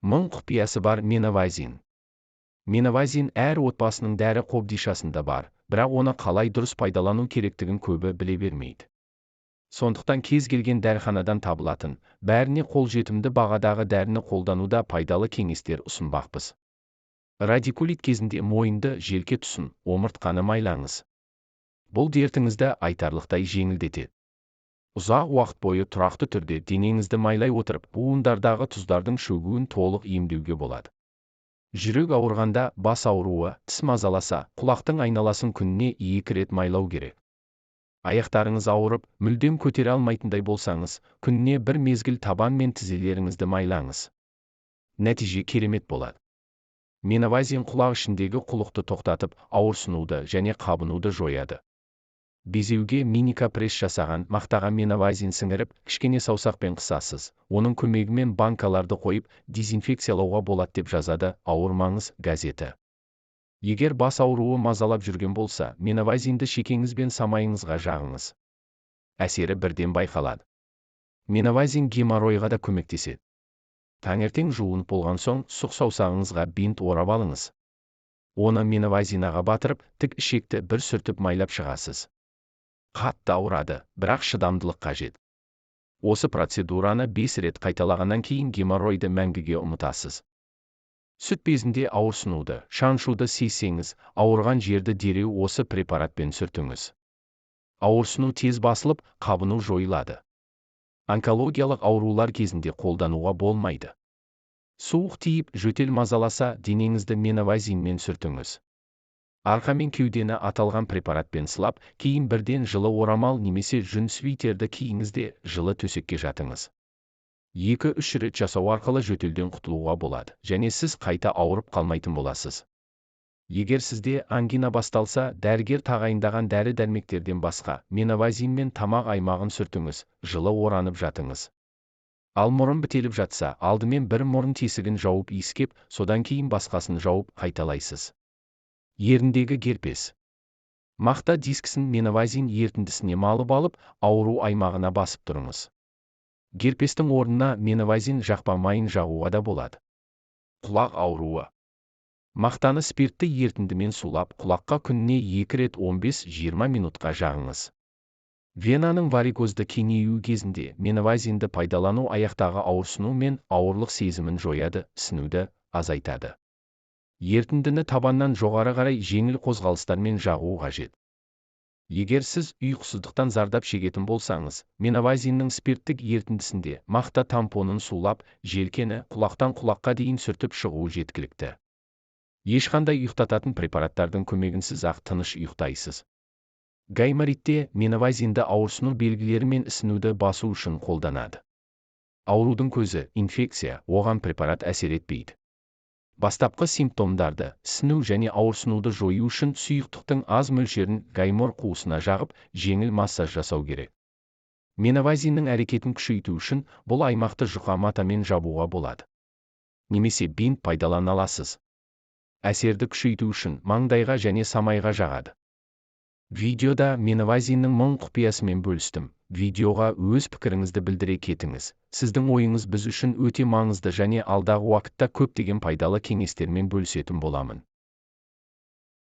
Мың құпиясы бар Меновазин. Меновазин әр отбасының дәрі қобдишасында бар, бірақ оны қалай дұрыс пайдалану керектігін көбі біле бермейді. Сондықтан кез келген дәріханадан табылатын, бәріне қолжетімді бағадағы дәріні қолдануда пайдалы кеңестер ұсынбақпыз. Радикулит кезінде мойынды, желке тұсын, омыртқаны майлаңыз. Бұл дертіңізді айтарлықтай жеңілдетеді. Ұзақ уақыт бойы тұрақты түрде денеңізді майлай отырып, буындардағы тұздардың шөгуін толық емдеуге болады. Жүрек ауырғанда, бас ауруы, тіс мазаласа, құлақтың айналасын күніне 2 рет майлау керек. Аяқтарыңыз ауырып, мүлдем көтере алмайтындай болсаңыз, күніне бір мезгіл табан мен тізелеріңізді майлаңыз. Нәтиже керемет болады. Меновазин құлақ ішіндегі құлықты тоқтатып, ауырсынуды және қабынуды жояды. Безеуге миника-пресс жасаған мақтаға меновазин сіңіріп, кішкене саусақпен қысасыз. Оның көмегімен банкаларды қойып, дезинфекциялауға болады деп жазады «Ауырмаңыз» газеті. Егер бас ауруы мазалап жүрген болса, меновазинді шекеңіз бен самайыңызға жағыңыз. Әсері бірден байқалады. Меновазин геморройға да көмектеседі. Таңертең жуынып болған соң, сұқ саусағыңызға бинт орап алыңыз. Оны меновазинаға батырып, тік ішекті бір сүртіп майлап шығасыз. Қатты ауырады, бірақ шыдамдылық қажет. Осы процедураны 5 рет қайталағаннан кейін геморройды мәңгіге ұмытасыз. Сүт безінде ауырсынуды, шаншуды сезсеңіз, ауырған жерді дереу осы препаратпен сүртіңіз. Ауырсыну тез басылып, қабыну жойылады. Онкологиялық аурулар кезінде қолдануға болмайды. Суық тиіп, жөтел мазаласа, денеңізді меновазинмен сүртіңіз. Арқа мен кеудені аталған препаратпен сылап, кейін бірден жылы орамал немесе жүн свитерді киіңіз де, жылы төсекке жатыңыз. 2-3 рет жасау арқылы жөтелден құтылуға болады, және сіз қайта ауырып қалмайтын боласыз. Егер сізде ангина басталса, дәрігер тағайындаған дәрі-дәрмектерден басқа, меновазинмен тамақ аймағын сүртіңіз, жылы оранып жатыңыз. Ал мұрын бітеліп жатса, алдымен бір мұрын тесігін жауып иіскеп, содан кейін басқасын жауып қайталайсыз. Еріндегі герпес. Мақта дискісін меновазин ерітіндісіне малып алып, ауру аймағына басып тұрыңыз. Герпестің орнына меновазин жақпа майын жағуға да болады. Құлақ ауруы. Мақтаны спиртті ерітіндімен сулап, құлаққа күніне 2 рет 15-20 минутқа жағыңыз. Венаның варикозды кеңеюі кезінде меновазинді пайдалану аяқтағы ауырсыну мен ауырлық сезімін жояды, ісінуді азайтады. Ерітіндіні табаннан жоғары қарай жеңіл қозғалыстармен жағу қажет. Егер сіз ұйқысыздықтан зардап шегетін болсаңыз, меновазиннің спирттік ерітіндісінде мақта тампонын сулап, желкені құлақтан құлаққа дейін сүртіп шығуы жеткілікті. Ешқандай ұйықтататын препараттардың көмегінсіз-ақ тыныш ұйықтайсыз. Гайморитте меновазинді ауырсыну белгілері мен ісінуді басу үшін қолданады. Аурудың көзі инфекция, оған препарат әсер етпейді. Бастапқы симптомдарды, ісіну және ауырсынуды жою үшін сұйықтықтың аз мөлшерін гаймор қуысына жағып, жеңіл массаж жасау керек. Меновазиннің әрекетін күшейту үшін бұл аймақты жұқа матамен жабуға болады. Немесе бинт пайдалана аласыз. Әсерді күшейту үшін маңдайға және самайға жағады. Видеода меновазиннің мың құпиясымен бөлістім. Видеоға өз пікіріңізді білдіре кетіңіз. Сіздің ойыңыз біз үшін өте маңызды және алдағы уақытта көптеген пайдалы кеңестермен бөлісетін боламын.